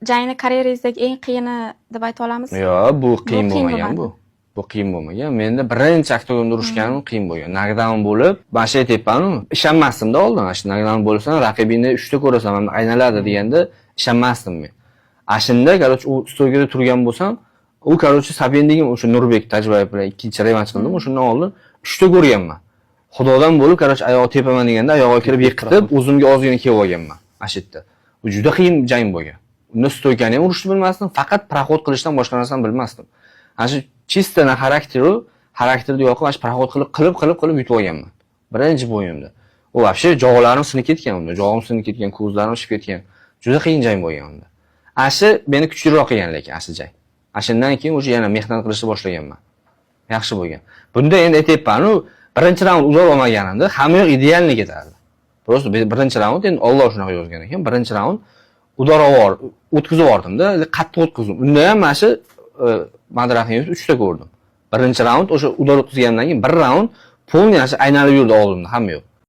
Jangni karyerangizdagi eng qiyini deb ayta olamizmi? Yo'q, bu qiyin Bu qiyin bo'lmagan bu. bo'lmadi. Bu qiyin bo'lmagan. Menda birinchi oktagonda urushganim qiyin bo'lgan. Nokdaun bo'lib, mana shu aytyapmanu, ishonmasdim-da oldin. Mana shu nokdaun bo'lsam, raqibingni uchta ko'rasan, mana aylanadi deganda ishonmasdim men. Ana shunda, короче, u стойка da turgan bo'lsam, u, короче, соперник im o'sha Nurbek Tajibayev bilan ikkinchi revansh qildim, o'shandan oldin uchta ko'rganman. Xudodan bo'lib, короче, oyog'i tepaman deganda oyog'iga kirib yiqitib, o'zimga ozgina kelib olganman. Ana shu yerda. U juda qiyin jang bo'lgan. Unda стойка ni ham urishni bilmasdim, faqat проход qilishdan boshqa narsani bilmasdim. Ana shu чисто на характеру, xarakterni yoqib, mana shu проход qilib, qilib, qilib, qilib yutib olganman. Birinchi бой imda. U вообще jog'larim sinib ketgan unda, jog'im sinib ketgan, ko'zlarim shishib ketgan. Juda qiyin jang bo'lgan unda. Ana shu meni kuchliroq qilgan lekin ana shu jang. Ana shundan keyin уже yana mehnat qilishni boshlaganman. Yaxshi bo'lgan. Bunda endi aytyapman-u, birinchi raund uzoq olmaganimda hamma yoq идеальный ketardi. Просто birinchi raund endi Alloh shunaqa yozgan ekan. Birinchi raund удар o'tkazib yubordimda, qattiq o'tkazdim. Unda ham mana shu Madrahimov 3 ta ko'rdim. Birinchi raund o'sha удар o'tkazgandan keyin bir raund полный mana shu aylanib yurdi oldimda hamma yoq.